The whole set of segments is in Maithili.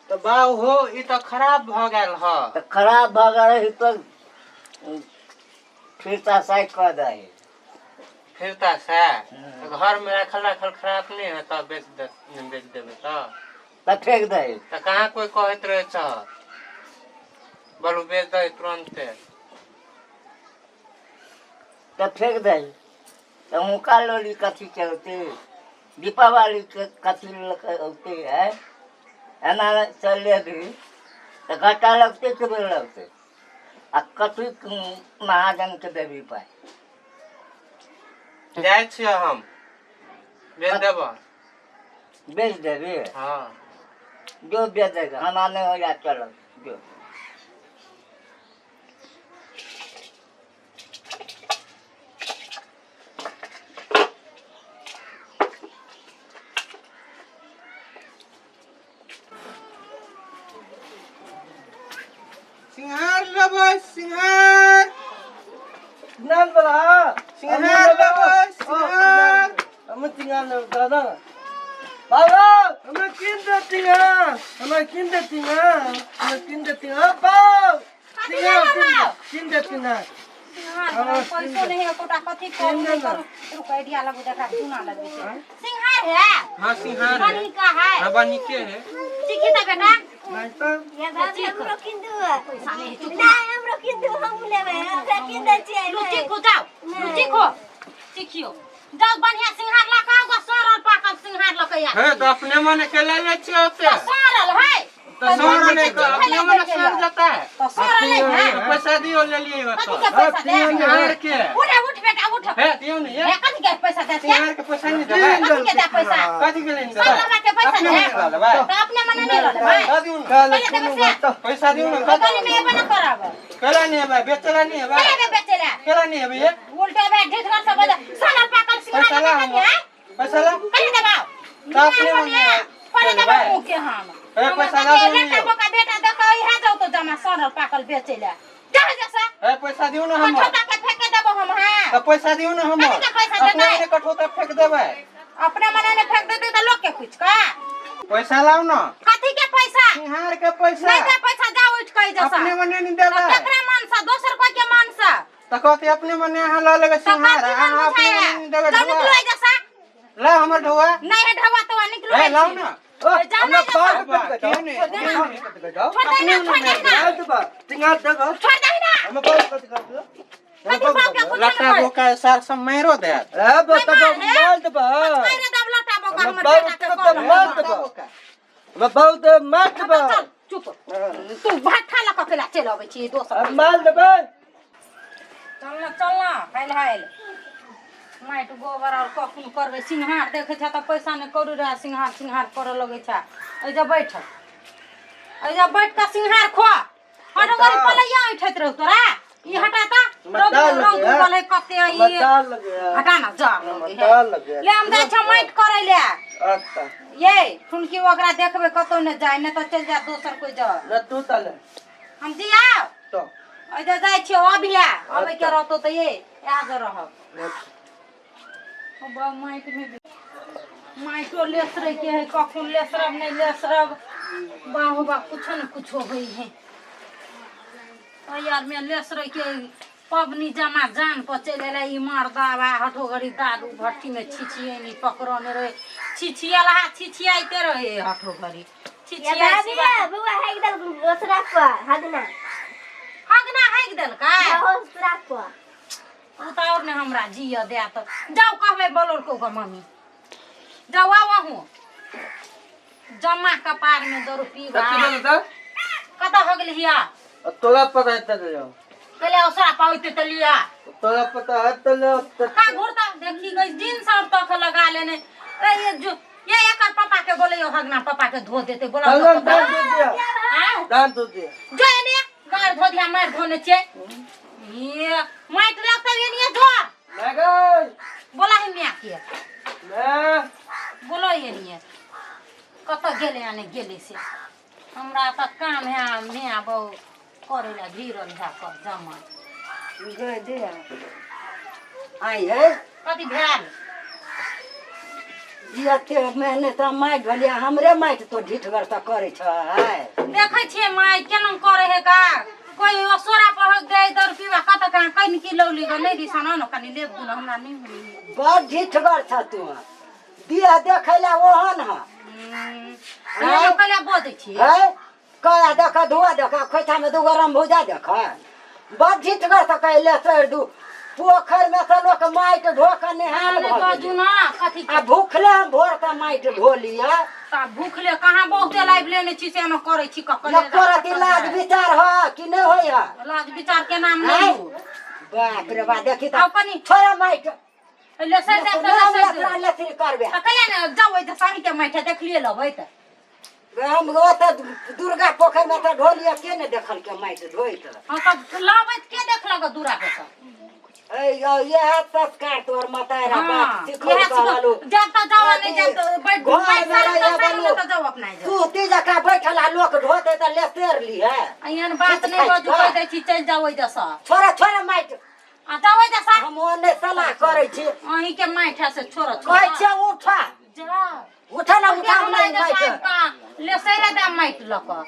तऽ बाउ हो, ई तऽ खराब भऽ गेल ह। तऽ खराब भऽ गेल है तऽ फिरता साइड कऽ दही। फिरता से तऽ घर में राखल राखल खराब नहीं है तऽ बेच दे, बेच देबै तऽ। तऽ फेंक दही। तऽ कहाँ कोई कहैत रहे छ, बोलू बेच दही तुरन्ते। तऽ फेंक दही तऽ हुनका लोली कथी के होतै? दीपावली के कथी लऽ के औते है? एना चल लेबही तऽ घाटा लगतै कि नहि लगतै? आ कथी महाजनके देबही पाइ? जाइ छियै हम, बेच देबऽ। बेच देबही? हँ। जो बेच देगा, हमरा नहि हो जा, चलब जो। सिंघार लेबै, सिंघार। सिंघार बला। सिंघार लेबै, सिंघार। हम सिंघार लेबै दादा। बाबा, हमरा कीन दे सिंघार, हमरा कीन दे सिंघार, हमरा कीन दे सिंघार। बाबा, सिंघार कीन दे, कीन दे सिंघार। सिंघार पैसो नहीं है कोटा, कथी करू नहीं करू। रुक, आइडिया लगू, देखा चूना लगबे छै। सिंघार है? हाँ, सिंघार है। बनी का है? हाँ, बनिके है। चिखी त बेटा। नहीं तो। ये भाभी, हमरो कीन दू। पैसा नहीं है, चुप। नहीं, हमरो कीन दू, हम लेबै, हमरा कीन दै छियै। लुची खो जाओ, लुची खो, चिखियो जाओ। बढ़िया सिंघार ला के आओ, सड़ल पाकल सिंघार ल के आ। हे, तो अपने मन के ले ले छियै ओते। तो सड़ल है। तो सड़ नहीं, तो अपने मन सड़ जाता है। तो सड़ल नहीं है। तो पैसा दियो, ले लिए। कथी के पैसा दे? सिंघार के। उठ उठ बेटा, उठ। हे, दियो ने ये। हे, कथी के पैसा दे? सिंघार के पैसा नहीं देबै? कथी के दे पैसा? कथी के नहीं सब देबै? लगा के पैसा अपने दे। मने लऽ लेबै। तो अपने मने नहीं लऽ लेबै। दऽ दियौ ने। काल पहिले देबै कोनो से। बात। पैसा दियौ ने। बगल में एबे न करब। केला नहीं हेबै बेचला? नहीं हेबै। केला बे बेचे ला? केला नहीं हेबै ये? उल्टे बे ढीठ घर से बजे सड़ल पाकल सिंघार पैसा ला लगा हमर। के पैसा ला। कहीं दबाओ। तो अपने मने पहिले लेबै। दबाओ मुँह के हम। ए, पैसा ला दियौ बेटा ने। बोका बेटा देखो, इहे जाऊ तो जमा सड़ल पाकल बेचे ला जा जैसा। ए, पैसा दियौ ने हमर। कठौता के फेंक के देबो हम। हाँ। तऽ पैसा दियौ ने हमर। कथी के पैसा अपने देबै? मने कठौता फेंक देबै। अपने मने ने फेंक देते तऽ लोग के कुछ का। पैसा लाउ ने। कथी के पैसा? सिंघार के पैसा। नहीं दे पैसा, जा उठ के जैसा। अपने मने नहीं तो देबै? केकरा मन से? दोसर कोई के मन से? तऽ कहते अपने मने अहाँ लऽ लेबै तो सिंघार, कथी मन अहाँ अपने बुझाय मने नहीं देबै। जाओ, ढुआ निकलो जैसा। ला हमर ढुआ। नहीं है ढवा तो निकलो। ए, लाउ ने। जाओ हमरा ना। बाल बाबा, कट क्यों नहीं? छोड़ देना। क्यों नहीं? जाओ। छोड़ देना, छोड़ देना। सिंघार देबा, सिंघार देबा। छोड़ देना। हमरा बाल कट कर। कथी बाप के कुछ लट्टा बोका सार सब मारो देत। ए बता, माल देबा। करे दब लट्टा बोका हमर हमरा बाल बेटा के के कॉल। माल देबा, हमरा बाल दे, माल देबा। चल, चुप तू, भात खा लऽ ककेला चलि अबै छी दोसर। माल देबै। चल ना, चल ना, हाइल हाइल माटि गोबर और कखन करबै सिंघार? देखै छ तऽ पैसा नहि कौड़ी रहै, सिंघार सिंघार करऽ लगै छ। एहिजा बैठ, एहिजा बैठ कऽ सिंघार खो। हट गरी, पलैया ऐठैत रहू तोरा। ई हटा तऽ रौद मताल रौद लगे है। उगल है कते ई। मताल लगे है। हटा ना, जा लगे है। मताल लगे है। ले, हम जाइ छौ माटि करै ले। अच्छा। ये ठुनकी ओकरा देखबै, कतौ नहि जाय, नहि तऽ चलि जाय दोसर कोइ जगह। न तू तले। हम जियाब। तो एहिजा जाइ छियौ, अभिया अबै के रहतौ तऽ ये आज रहब। अब माटि में माटियो लेसरै के है, कखन लेसरब नहि लेसरब। बाहो बा, कुछो ने कुछो होइ है। ओहि आरमे लेसरै के पबनी जमा जान पर चलि एलै ई मर्दाबा। हठो घड़ी दारू भट्टीमे छिछियैनी पकड़ने रहे, छिछियलहा छिछियाइते रहे हठो घड़ी। ये छिछियाइ। भाभी, बउआ हेक देल ओसरा पर हगना। हगना हाकि देलकै? ओसरा पर। ओ तऽ आओर ने हमरा जिय देत। जाउ, कहबै बोलौलको गो मम्मी। जाउ, आउ अहूँ। जमा कपारमे दरू पीबा। कथी बोलता? कतऽ हो गेली हिया? तोरा पता है तऽ जाओ। पहिले ओसरा पाउते तऽ लिया। तोरा पता है तऽ ले। का घुरता देखी गई जींस और तक लगा लेने। ए, ये जो ये एकर पापा के बोले, हगना पापा के धो देते, बोला। दान दान दे दिया। हाँ। दान दे दिया। जो एने गार धो दिया, मार धोने छे। ये माइट लगता ये नहीं धो। मैं गई। बोला ही मियाँ के। मैं बोलो, ये नहीं कतऽ गेलै आ नहि गेलै से हमरा तऽ काम है। मियाँ बहु करै लए भिड़ल है कर जमा। गए दे आई है। कथी भेल? ई एते मेहनत हम माटि ढोलिया हमरे माटि तो ढीठगर से करै छै। देखै छियै माय केना करे है का कोई असोरा पर दे दर पीवा कत कहाँ कहीं की लौली ग नहीं दिसन न कनी लेब दुन हमरा नहीं होई। बड़ ढीठगर छ तू, दिया देखै ला ओहन ह। हम कहले बजै छी है कया देख धुआ देख खोइठा में दूगो रम भुजा देख। बड़ ढीठगर से कहले सर दू पोखर में से लोक माटि ढो के नेहाल नहीं भऽ बाजू गेलै। ना कथी आ भूखले हम भोर के माटि ढो लिअ। ता भूखले कहाँ बहुते लाइव लेने छी से एना करै छी ककले। एको रति लाज विचार ह कि नहि होय ह? लाज विचार के नाम नहीं हो। बाप रे बा, देखी आउ तऽ कनी छोड़ा माटि। ले सर दे नहि हम सर लसरा लसरी करबे। त कहिया ने जाउ तऽ सानी के माटि देखलिए लबै तऽ हम ओतऽ दुर्गा पोखरि में तऽ ढोलिया के ने देखल के माटि ढोइत। हाँ तब लबैत के देखलक दूरा पे सब? इएह संस्कार तोहर मतारा बाप सिखौल इएह कहलू। जब तक जाओ नहीं जब तक बैठ घर बैठ में साल रहिया तो साल बनू। में तो जाओ अपना जाओ। सूती जकाँ बैठल आ लोक ढोते तऽ लेसेर ली है। एहन बात नहीं बाजू, कहि दै छी चलि जाओ ओहि दशा। छोड़ा छोड़ा माटि। आ जाओ ओहि दशा। हम ओने सलाह करै छी। अहीं के माटि है से छोड़ो। कहै छियै उठा। जाओ। उठा ना उठा हमरा नहि माटि। ले सैरे दे माटि लऽ कऽ।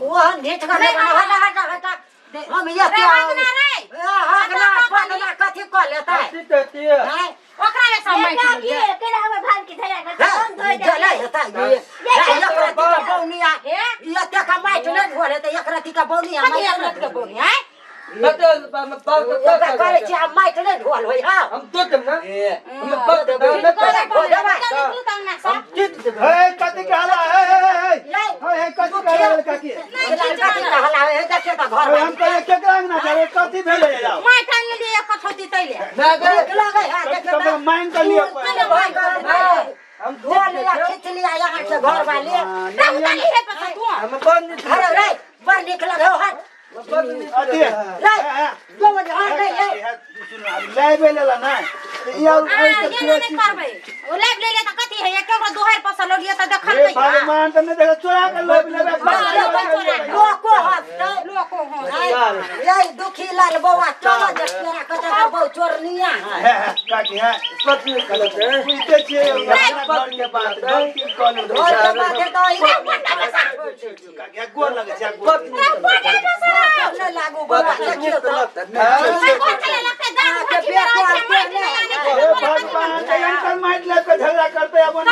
ओहन ढीठ कर नहि, हटा हटा हटा। हम ये रे हगना रे। हगना पगना कथी कऽ लेतै? हैं? ओकरा ले सब माटि काकी लऽ ले। केना हमर भान के धरा के हम धोइ जलै देबै। हेतै ई। हे, एक रत्ती के बौनिया। हे? ई एते का माटि नहि ढोल हेतै, एक रत्ती के बौनिया कथी माटि एक नहि रत्ती के बौनिया, आँय? ओकरा करै छी आब माटि नहि ढोल होइ हौ। हम तो देब ना। हम दऽ देबै। करे बौनिया, निकलू तऽ अंगना सँ। हे कथी के हल्ला? हे हे हे हे हे कथी के हल्ला काकी? कथी के हल्ला होइ है? देखियौ तऽ घर हम कहलियै केकरा अंगना जाबै, कथी भेलै जाउ? माटि आनि लेलियै एक कठौती तैले। नीक लगै है देखियौ कम तऽ। मांगि कऽ लिअ पहिले। भाइ कर धो लिया खींच लिया यहाँ से घर वाले। रे उतारी हे पसा तू। घर रे बड़ नीक लगे हो हट। अथी रे दो बजे हट नहीं है। लाइबे लेला ना ई और आ, ये नहि करबै। ओ लाइब लेलियै तऽ कथी है? केकरो दुहारि पर सँ लऽ लियै तऽ देखल हे नहि है। भगवान तऽ नहि देखो चोरा के लाइब लेबै। लोको हंसतै। लोको हँ। ये दुखी लाल बौआ चलो जे तोरा कते बौ चोरनिया है। हे हे काकी हे बुझते छियै घर के बात गलती कऽ लेबै। घर के बात है तऽ ई काकी हे गोर लगै छै गोर। नहि लागू बौआ देखियौ तऽ। अहाँके बेटो आर के नहि हे भगवान तऽ हिनकर माटि लऽ कऽ झगड़ा करतै अपन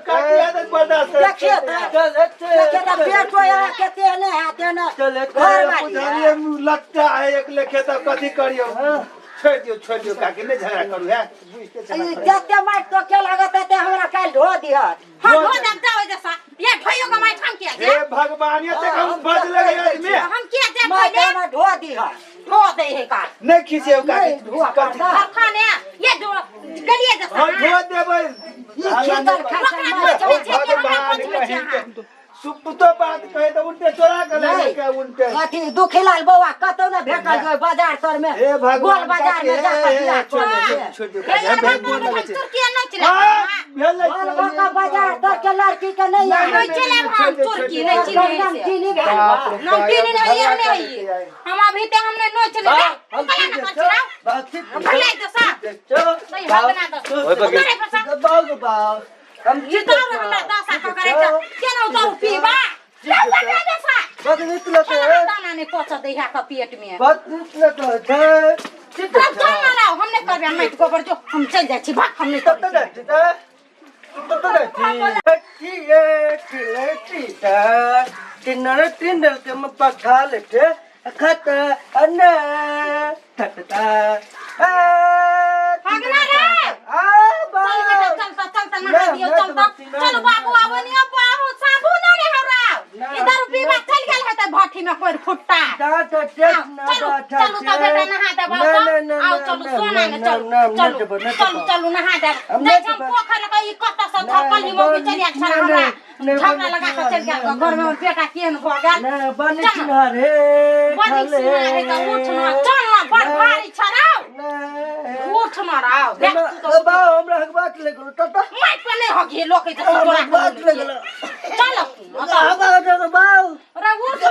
काकी आदत बर्दाश्त करतै। देखियौ तऽ देखियौ तऽ बेटो यहाँ के तेहने है तेहने घर वाली है। बुझलियै लट्टा है एक लेखे तऽ कथी करियौ? छोड़ि दियौ छोड़ि दियौ काकी, नहि झगड़ा करू। हे बुझते ई छै। जते माटि तो के लागत ते हमरा काल्हि ढो दिहत। हम ढो देब, जाओ एहिजे सँ। ये ढोइयो के माटि हम किया हे जायब? भगवान ये तक हम बजले आदमी। हम किया जायब माटि पहिले? हमरा ढो दिहत। ढो दै है का? नहि खिसियौ काकी। नहि ढो कथी? पड़ता। खाने ये ढो गेलिए जैसा। हम ढो देबै। ई खींचल खाचल ओकरा माटि। ढोइ छै कि हमरा भगवान पचबै छै कहीं अहाँ? के सुपतो बात कहे तऽ उल्टे चोरा के लए के उल्टे। अथी दुखीलाल बौआ कतौ ने भेटल जो बाजार तर में हे भगवान गोल बाजार में जाकर बियाह छोड़ कऽ दियौ ले। छोड़ दियौ हे काकी यार हे बात गोर हम लगै छै। तुर्की नहि चले। हाँ, भेलै। गोल बाजार बाजार तर के लड़की के नहीं नहि, आवे। नहीं चले हम तुर्की नहीं चिन्है नाम से। चीनी भेल बा। नमकीन नहीं हमें है हम अभी ते हमने नो चले रे कला ना कर चला भले जैसा नहीं हगना दस उतारे पैसा। उतारो हमरा दस आ करे छ केना उतारू पीबा लौका जैसा केना दाना नहीं पच दे है का पेट में। तब चल ना रहो हमने करबे माटि गोबर जो हम चल जाइ छी भाग हम नहीं करबै। हगना रे चल बेटा चल त चल त नहा दियो चल त चल बाबू आबो नि बाबू साबुन ने हमरा इधर पीबा चल गेल हेतै भट्ठी में कोई फुट्टा। चलू चलू त बेटा नहा देब आओ त आओ चलू सोना ने चलू चलू चलू चलू नहा देब जाइ छी हम पोखर लग ई कत से थपल नि मौगी चलि आयल छल हमरा झगड़ा लगा के चलि गेल घर में बेटा केहन भऽ गेल। बनिक सिंहार है त उठ न चल न बड़ भारी छ रौ उठ न रौ देख तू त माटि पर नहीं हगी लोक त तोरा चल रे उठ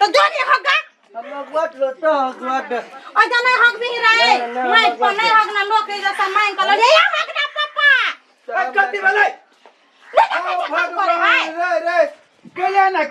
त जोनी हगा ओइ जा नहीं हक भी रे माइक पर नहीं हक ना लोग के जैसा मांग कर रे या हक ना पापा कथी भेलै नहीं भगवान रे रे केला ना।